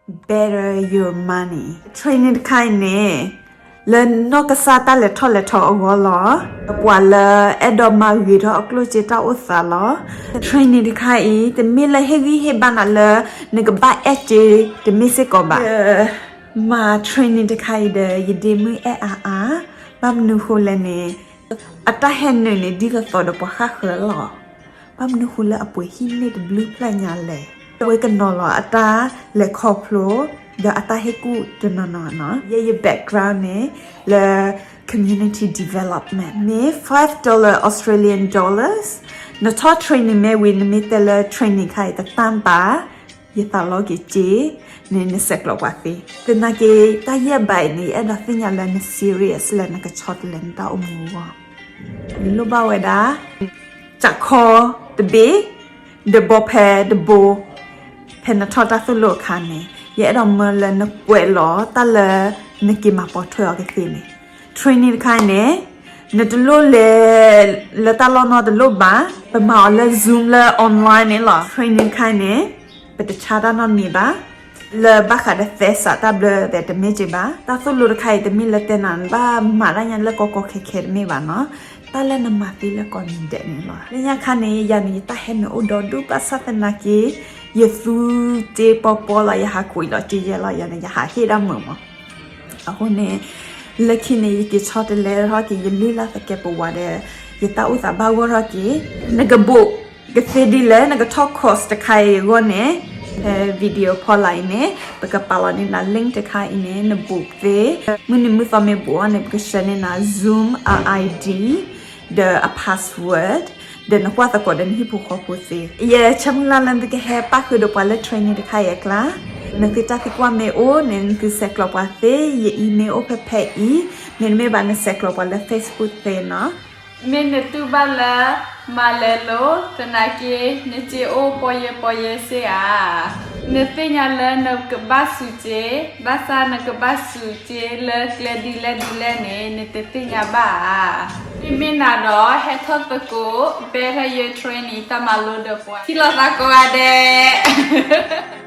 Better Your Money. Training တခါအံၤန့ၣ် လၢနီၢ်ကစၢ်တၢ်လဲၤထီၣ်လဲၤထီအဂီၢ်လီၤ. ပှၤလၢအဲၣ်ဒိးမၤဂ့ၤထီၣ်အကျိၣ်စ့တၢ်အိၣ်သးလီၤ. Training တခါအံၤ တမ့ၢ်လၢဟ့ၣ်ဂံၢ်ဟ့ၣ်ဘါနၤလၢ နကဘၣ်အဲၣ်စ့တမ့ၢ်စ့ၢ်ကီးဘၣ်. မၤ training တခါအံၤဒီး ယဒ့မုၣ်အဲၣ်အါအါ, ဘၣ်မနုၤဃိလဲၣ်န့ၣ် အတၢ်ဟဲနုာ်န့ၣ် ဒ်သိးသိးဒီးပှၤဃၣ်ဃၢၤလီၤ. ဘၣ်မနုၤဃိလၢအပှ့ၤဟံၣ်န့ၢ်တဘျုးဖျၢၣ်ညါလဲၣ်. အဝဲကနီၤလီၤအတၢ်လဲၤခီဖျိ ဒီးအတၢ်ဟ့ၣ်ကူၣ်တနီၤနီၤနီၤ. ယဲယ background န့ၣ် လၢ community development မ့ၢ် five dollar Australian dollars နထီၣ် training မ့ၢ်ဝံၤ နမ့ၢ်တဲလၢ training ခါအံၤတတၢ်ဘၣ် ယသးလီက့ၤစ့ န့ၣ်နဆဲးကျိးပှၤသ့. သနာ်က့ တၢ်ယဲၢ်ဘးအံၤန့ၣ် ယအဲၣ်ဒိးသ့ၣ်ညါလၢန serious လၢနကဆီတလဲနတၢ်အိၣ်မူအဂီၢ်. နလိၣ်ဘၣ်ဝဲဒၣ် ကၠးခီတဘ့ၣ် ဒီးဘီဖဲတဘိ ဖဲနထီၣ်တၢ်သိၣ်လိအခါန့ၣ် ယအဲၣ်ဒိးမၢလၢနကွဲးလီၤတၢ်လၢနက့ၤမၤပိာ်ထွဲအီၤကသ့န့ၣ်. Training တခါအံၤန့ၣ် နတလိၣ်လဲၤလၢတၢ်လီၢ်နီတလိၣ်ဘၣ်. ပမၤအီၤလၢ Zoom လၢ online န့ၣ်လီၤ. Training တခါအံၤန့ၣ် ပတဆါတၢ်နီတမံၤဘၣ်. လၢဘၣ်ဃးဒီးသဲစးတၢ်ဘျၢသဲးတမ့ၢ်က့ၤဘၣ်. တၢ်သိၣ်လိတခါအံၤ တမ့ၢ်လၢတဲနၤ နဘၣ်မၤတၢ်ညါလၢကီကီခဲခဲတမ့ၢ်ဘၣ်နီၤ. တၢ်လၢနမၤသ့လၢကိးနံၤဒဲးန့ၣ်လီၤ. လၢညါခါန့ၣ် ယၤန့ၣ် ယတၢ်ဟဲနုာ်အိၣ်ဒီဒူၣ်ဘၣ်ဆၣ်သနာ်က့ ယသူစ့ပီပီလီၤ, ယဟးခိးအံၤလီၤက့ယဲလီၤ, ယၤန့ၣ် ယဟးဟ့ၣ်ဒၣ်မုာ်မး. အဃိန့ၣ် လၢခံန့ၣ် ယက့ၤဆီတလဲထီၣ်က့ၤ ယလုၢ်လၢ်သကဲးပဝးဒီး ယတၢ်အိၣ်သးဘၣ်ဂီၢ်ထီၣ်က့ၤ. နကဘိးကသ့ဒ်လဲၣ်, နကထီၣ် course တခါအံၤအဂီၢ်န့ၣ် ဖဲ video ဖီလာ်အံၤန့ၣ် ပကပာ်လီၤန့ၢ်နၤ link တခါအံၤန့ၣ် နဘိးသ့. မုၢ်နံၤမုၢ်သီမ့ၢ်ဘိးအီၤန့ၣ် ပကဆှၢန့ၢ်နၤ Zoom ID ဒီးအ password ဒီးနကွၢ်သကိးဒီးနဟံၣ်ဖိဃီဖိသ့. ယဆၢမုၢ်လၢ်လၢနသုကဟဲပၣ်ဃုာ်ဒီးပှၤလၢ training တခါအံၤအကျါ, နသုတၢ်သံကွၢ်မ့ၢ်အိၣ်န့ၣ် နသုဆဲးကျိးပှၤသ့, ယ email အိၣ်ဖဲဖဲအံၤ, မ့တမ့ၢ်ဘၣ်နဆဲးကျိးပှၤလၢ Facebook သ့နီၤ. မ့ၢ်နတူၢ်ဘၣ်လၢ မၤလဲၤလိၤ သနာ်က့ နစ့အိၣ်ပီယဲပီယဲစ့ဧါ. နသ့ၣ်ညါလၢနကဘၣ်စူးစ့, ဘၣ်ဆၣ်နကဘၣ်စူးစ့လၢကျဲဒ်လဲၣ်ဒ်လဲၣ်န့ၣ် နတသ့ၣ်ညါဘၣ်ဧါ. မ့မ့ၢ်နၤဒီး ဟဲထီၣ်သကိး Better Your Training တၢ်မၤလိဒီးပှၤ ထံၣ်လိာ်သးကိးဂၤဒဲး.